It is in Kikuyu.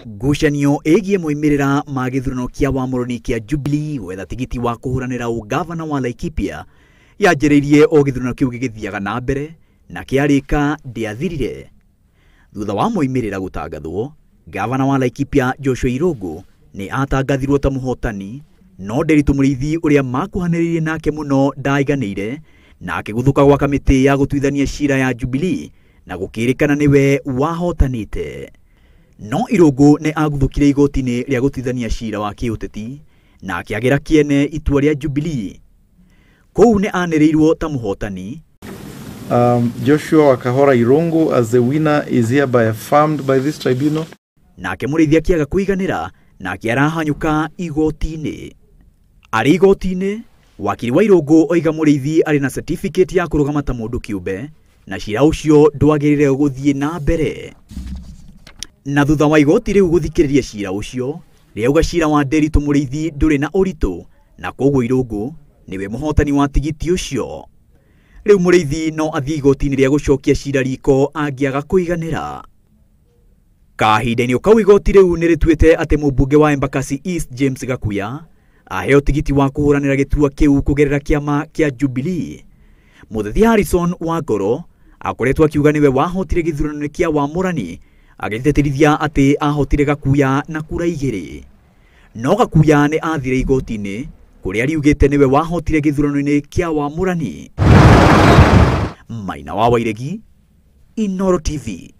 Ngucanio ĩgiĩ moimĩrĩra ma gĩthurano kĩa wamũrani kĩa Jubilee gwetha tigiti wa kũhũranĩra ũgavana wa Laikipia yanjĩrĩirie o gĩthurano kĩu gĩgĩthiaga na mbere na kĩarĩka ndĩathirire. Thutha wa moimĩrĩra gũtangathwo, gavana wa Laikipia Joshua Irũngũ nĩ atangathirwo ta mũhotani, no Nderitu Mũrĩithi ũrĩa makuhanĩrĩirie nake mũno ndaiganĩire na akĩguthũka gwa kamĩtĩ ya gũtuithania cira ya Jubilee na gũkĩrĩkana nĩwe wahotanĩte. No Irũngũ nĩ aguthũkire igoti-inĩ rĩa gũtuithania cira wa kĩũteti na akĩagĩra kĩene itua rĩa Jubilee. Kũu nĩ anĩrĩirwo ta mũhotani. Joshua Wakahora Irungu as the winner is hereby affirmed by this tribunal. Nake Mũrĩithi akĩaga kũiganĩra na akĩarahanyũka igoti-inĩ. Arĩ igoti-inĩ, wakiri wa Irũngũ oiga Mũrĩithi arĩ na certificate ya kũrũgama ta mũndũ kĩũmbe na cira ũcio ndwagĩrĩire gũthiĩ na mbere. Na thutha wa igoti rĩu gũthikĩrĩria cira ũcio, rĩauga cira wa Nderitu Mũrĩithi ndũrĩ na ũritũ na koguo Irũngũ nĩwe mũhotani wa tigiti ũcio. Rĩu Mũrĩithi no athiĩ igoti-inĩ rĩa gũcokia cira riko angĩaga kũiganĩra. Kahinda-inĩ kau igoti rĩu nĩ rĩtuĩte atĩ mũmbunge wa Embakasi East James Gakuya aheo tigiti wa kũhũranĩra gĩturwa kĩu kũgerera kĩama kĩa Jubilee. Mũteti Harrison Wangoro akoretwo akiuga nĩwe wahotire gĩthurano-inĩ kĩa wamũrani agĩtĩtĩrithia atĩ ahotire Gakuya na kura 2. No Gakuya nĩ athire igoti-inĩ kũrĩa riugĩte nĩwe wahotire gĩthurano-inĩ kĩa wamũrani. Maina wa Wairegi, Inooro TV.